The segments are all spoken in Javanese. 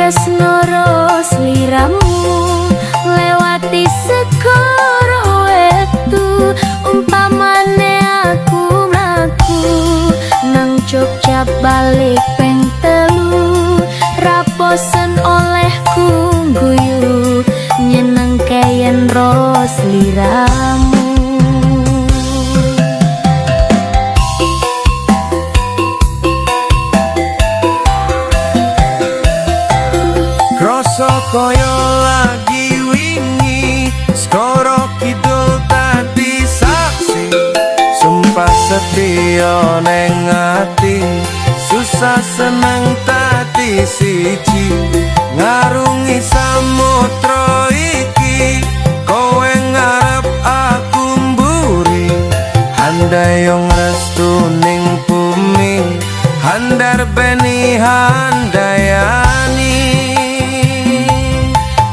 Tresno ro sliramu lewati segara wektu. Umpamane aku mlaku nang Jogja balik ping telu, ra bosen olehku guyu nyenengke yen ro sliramu. Kroso koyo lagi wingi, Skoro Kidul tadi saksi. Sumpah setia neng ati, susah seneng tadi siji. Ngarungi samudra iki, kowe ngarep aku mburi. Handayong restu ning bumi, handar beni handayani.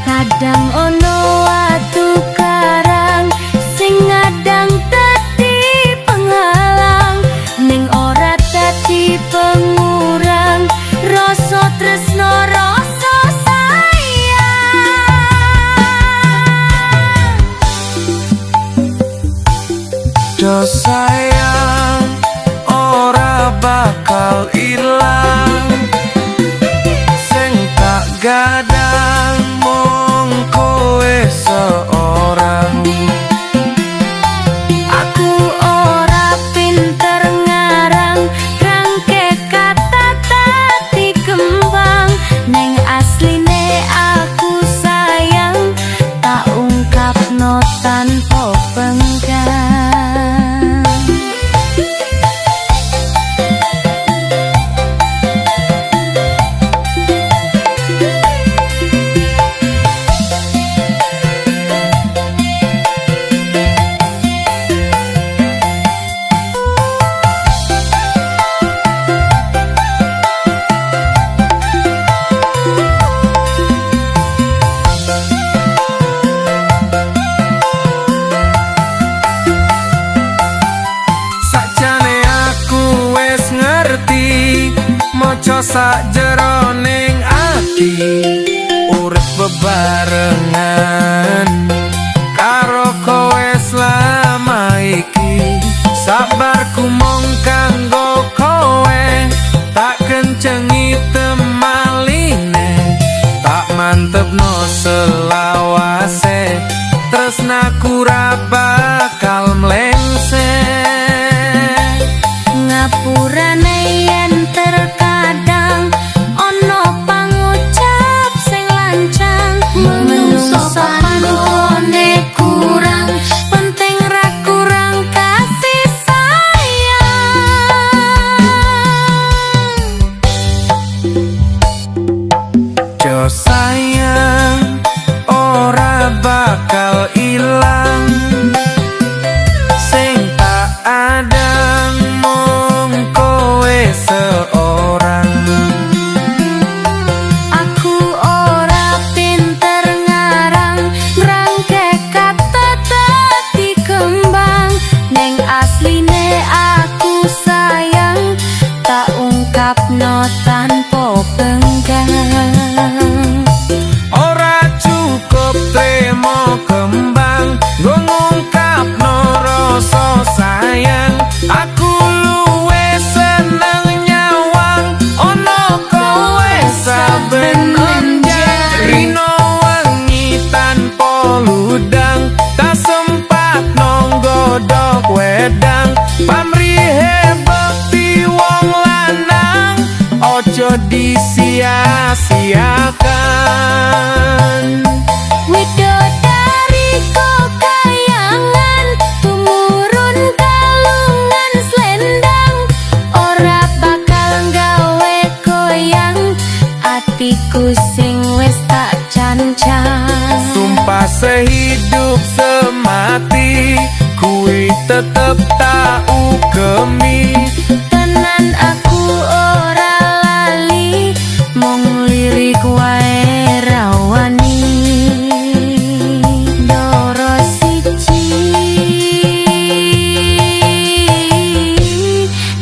Kadang ono watu karang sing ngadang dadi penghalang, ning ora dadi pengurang rasa tresno rasa sayang. Do sayang ora bakal ilang, sing tak gadang mung kowe seorang. Aku ora pinter ngarang, rangke kata tadi kembang, neng asline aku sayang tak ungkapno tanpa penggang. Sakjane aku wis ngerti, maca sak jeroning ati. Urip bebarengan karo kowe selama iki. Sabarku mung kanggo kowe, tak kencengi temaline, tak mantepno selawase, tresnaku ra bakal mlengset. Ngapurane yen terkadang ono pangucap sing lancang, menungso panggone kurang, penting ra kurang kasih sayang. Jo sayang ora bakal ilang, sing tak adang mung kowe seorang. Aku ora pinter ngarang, ngrangke kata dadi kembang, neng asline aku sayang tak ungkapno tanpa penggang. Ora cukup tremo kembang nggo ngungkapno rasa sayang. Aku luwe seneng nyawang ono kowe saben enjang. Rino wengi tanpa ludang, tak sempat nonggodok wedang. Pamrihe bekti wong lanang, ojo disia-siakan. Widodari kekayangan, tumurun kalungan slendang, ora bakal gawe goyang atiku sing wis tak cancang. Sumpah sehidup semati, kui tetep tak ugemi. Tenan aku ora lali, mung lirik wae ra wani. Doro siji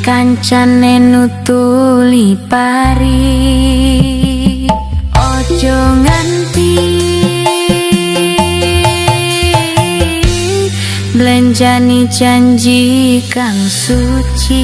kancane nutuli pari. Ojo Ojo nganti mblenjani janji kang suci.